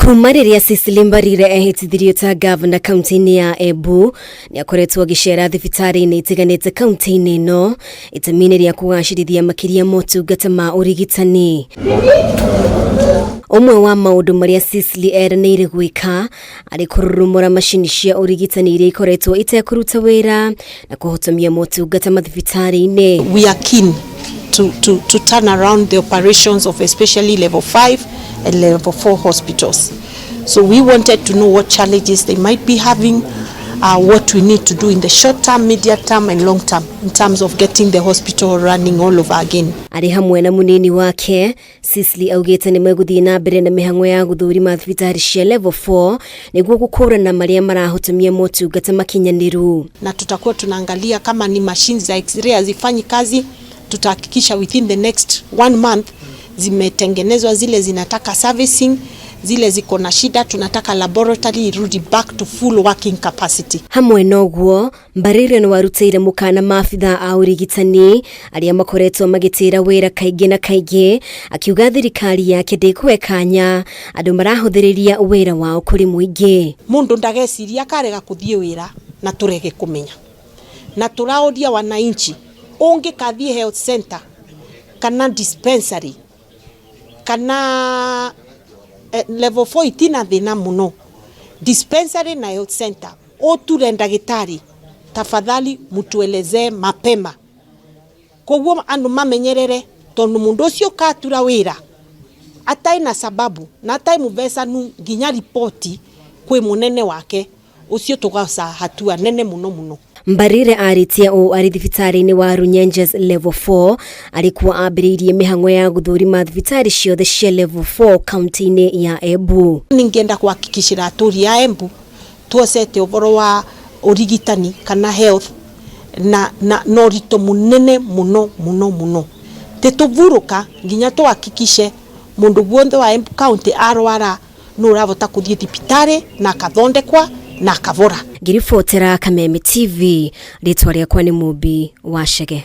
Kuma rĩrĩa Cecily Mbarire ehĩtithirio ta ngavana kaunti-inĩ ya Embu, nĩ akoretwo agĩcera thibitarĩ-inĩ itiganĩte kaunti-inĩ ĩno itemi-inĩ rĩa kũgacĩrithia makĩria motungata ma ũrigitani. Ũmwe wa maũndũ marĩa Cecily eranĩire gwĩka arĩ kũrurumũra macini cia ũrigitani iria ikoretwo itekũruta wĩra na kũhotomia motungata mathibitarĩ-inĩ. We are keen to turn around the operations of especially level 5 and level 4 hospitals. So we wanted to know what challenges they might be having, what we need to do in the short term, medium term and long term in terms of getting the hospital running all over again. Arĩ hamwe na mũnini wake Cecily augĩte nĩ megũthiĩ na mbere na mĩhang'o ya gũthũrima thibitarĩ cia level 4 nĩguo gũkũrana marĩa marahotomia motungata makinyanĩru. Na tutakuwa tunaangalia kama ni machines za x-ray hazifanyi kazi, tutahakikisha within the next one month zimetengenezwa, zile zinataka servicing, zile ziko na shida, tunataka laboratory irudi back to full working capacity. Hamwe na ũguo, Mbarire nĩ warutĩire mũkana maabithaa a ũrigitani arĩa makoretwo magĩtĩra wĩra kaingĩ na kaingĩ, akiuga thirikari yake ndĩkũhe kanya andũ marahũthĩrĩria wĩra wao kũrĩ mũingĩ. Mundu ndageciria akarega kuthie wira na turege kumenya, na turaoria wananchi ungikathie health center kana dispensary kana level 4 itina thina muno, dispensary na health center, uture ndagitari, tafadhali mutuelezee mapema koguo andu mamenyerere, tondu mundu ucio katura wira atai na sababu na atai muvecanu nginya ripoti kwi munene wake, ucio tugaca hatua nene muno muno. Mbarire arĩtie ũũ arĩ thibitarĩ-inĩ wa Runyenjes level 4 arĩkuo ambĩrĩirie mĩhang'o ya gũthũrima thibitarĩ ciothe cia level 4 kaunti-inĩ ya Embu. Ningienda kuhakikishira aturi a Embu tuocete ũhoro wa ũrigitani kana health na ũritũ mũnene mũno mũno mũno, tĩtũvurũka nginya tuhakikishe mundu guothe wa Embu County arwara nĩ ũravota kũthiĩ thibitarĩ na akathondekwa na akavora. Ngĩribotera Kameme TV, rĩtwa rĩakwa nĩ Mũmbi wa Chege.